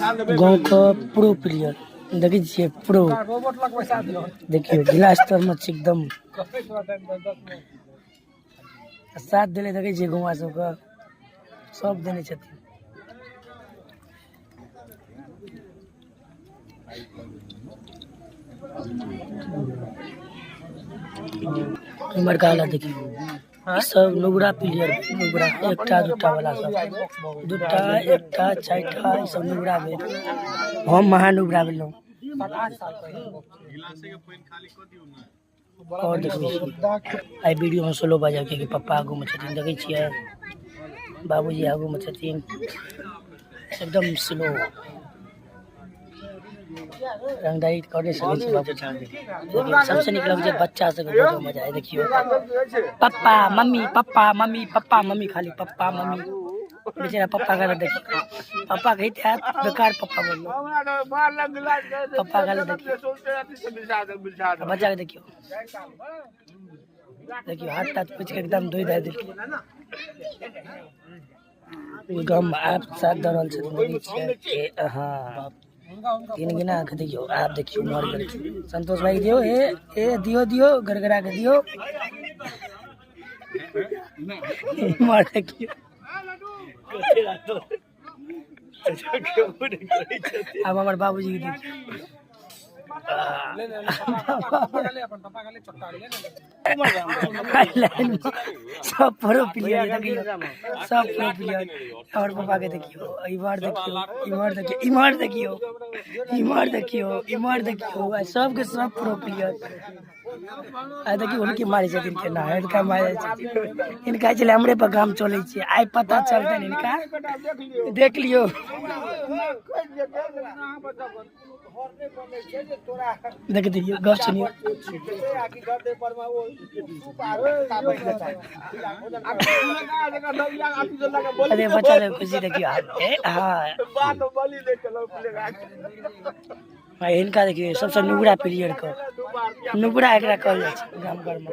गाँवके pro player देखै छियै प्रो। देखियौ गिलास तरमे छै एकदम साथ देले। देखै छियै गौआ सबके सब देने छथिन। इमहरका हालत देखियौ, ई सब नुबरा प्लेयर, नुबरा एकटा दूटा वाला सब, दूटा एकटा चारिटा, ई सब नुबरा भेल। हम महानुबरा भेलहुँ। आओर देखबै छी आइ वीडियो हम स्लो बजायब, कियाकि पप्पा आगूमे छथिन। देखै छियै बाबूजी आगूमे छथिन, एकदम स्लो रंगदारी कऽ नहि सकै छी बाबू। लेकिन सबसँ नीक लगै छै बच्चा सबके बड़ मजा आय। देखियौ papa mummy, papa mummy, papa mummy, खाली पप्पा मम्मी। बेचारा पप्पा के देखियौ, पप्पा कहैत हैत बेकार पप्पा बोललो। पप्पा के देखियौ, बच्चा के देखियौ, देखियौ हाथ ताथ पोछि के एकदम धोइ धाइ देलकै। गाम आब साथ दऽ रहल छथिन। देखै छियै कि हँ तीन गिना के देखियौ। आब देखियौ मर गेलखिन। संतोष भाई दियौ, ए ए दियौ दियौ, गड़गड़ा के दियौ। मर देखियौ। आब हमर बाबूजी के देखियौ। सब प्रो प्लेयर देखियौ, सब प्रो प्लेयर। हमर पापा के देखियौ, इम्हर देखियौ, इम्हर देखियौ, इम्हर देखियौ, इम्हर देखियौ, इम्हर देखियौ, आ सबके सब प्रो प्लेयर। आ देखियौ हुनके मारै छथिन केना, हिनका मारै छथिन। हिनका छलै हमरे पर काम चलै छै, आइ पता चलतनि हिनका। देख लियौ, देख दियौ, गप सुनियौ। अरे बच्चा सब खुशी देखियौ। ए हाँ भाई, हिनका देखियौ, सबसँ नुबरा प्लेयर के नुबरा एकरा कहल जाइ छै गाम घरमे।